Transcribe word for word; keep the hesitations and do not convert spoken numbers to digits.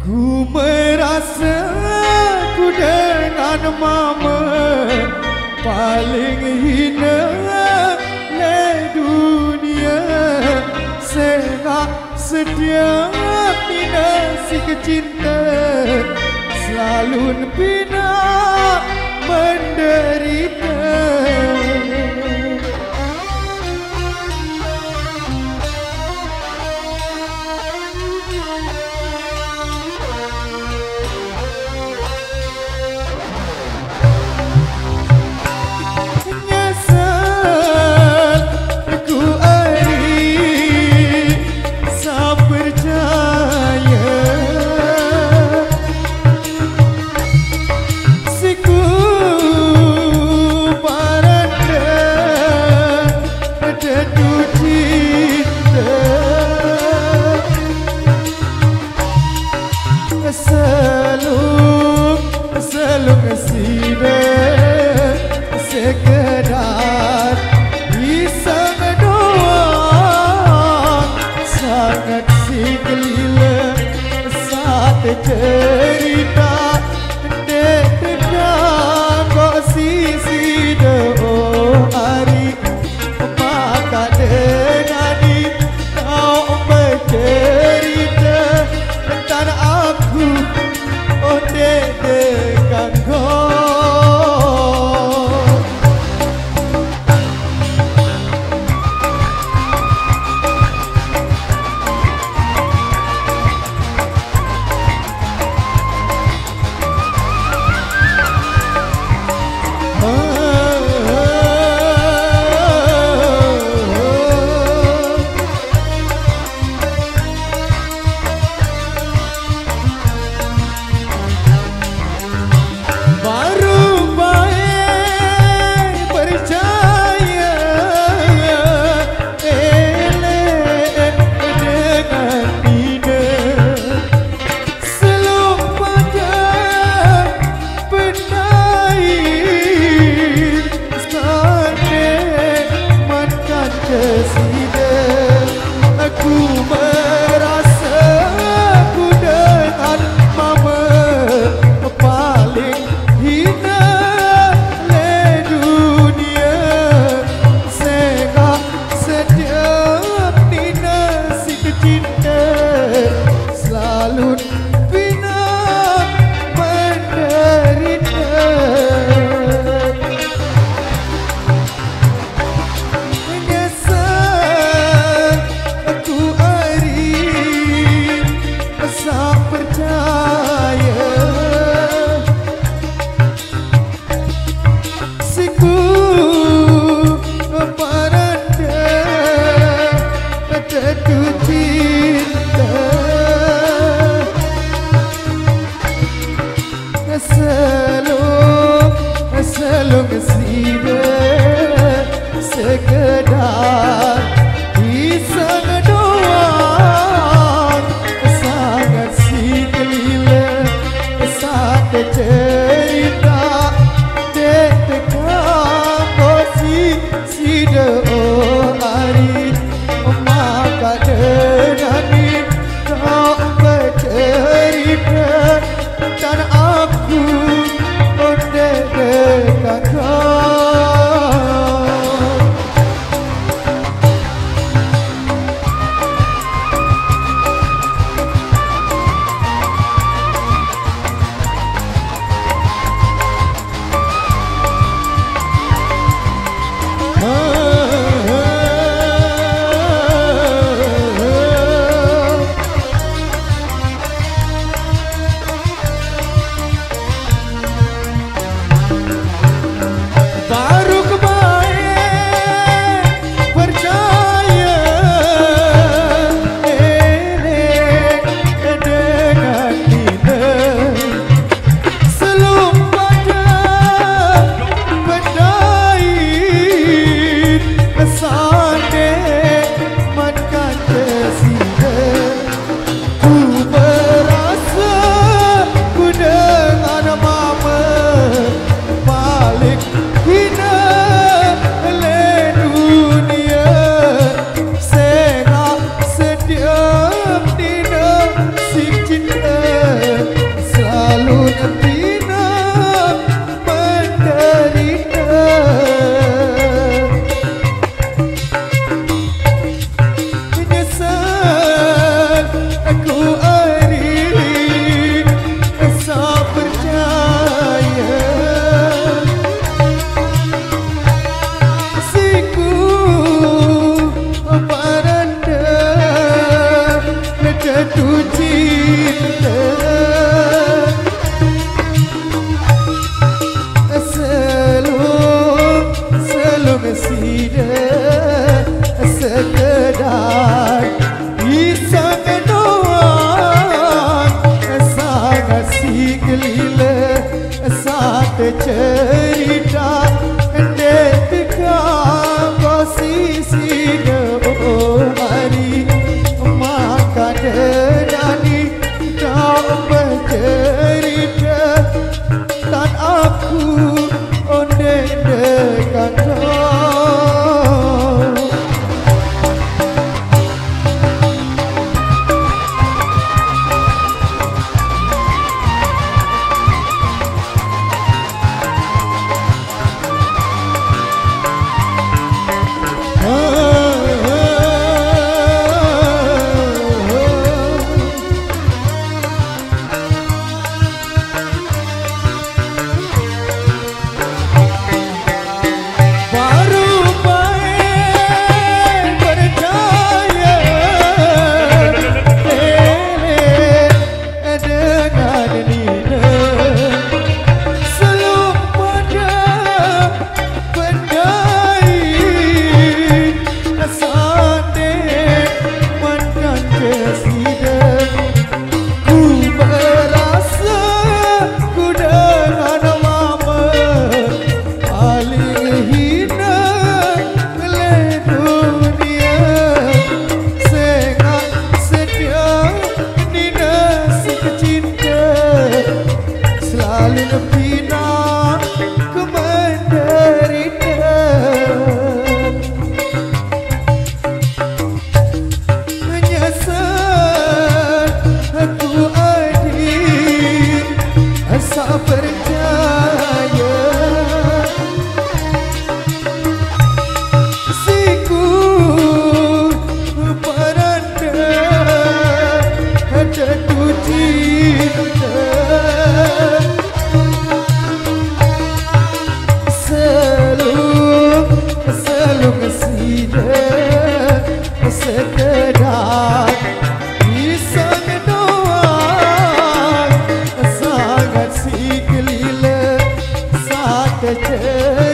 Ku merasa ku dengan mama paling hina le dunia. Sehingga setiap mina si kecinta selalu pina menderita. Nyesal ku ari sa percaya. Siku baranda tetu cinta. Selung, selung sida sekedar iseng doang. Sangat si kelila sate cerita. Dek tegang kok sisi deo ari. Maka denani kau bercerita tentang aku. Oh, dek tegang kok. Baru bae percaya eleh dengan ina. Selum pada penai sane mantan kesida. Aku merasa ku dengan mama paling hina le dunia. Sehingga setiap mina si kecinta selalu bina menderita. Menyesal aku ari sa percaya. Siku paranda tetu cinta. Selung, selung sida sekedar iseng doang. Sangat si kelila sate cerita. Dek tegang kok sisi deo ari. Maka denani kau bercerita tentang aku. Oh, dek tegang kok. ཆེ།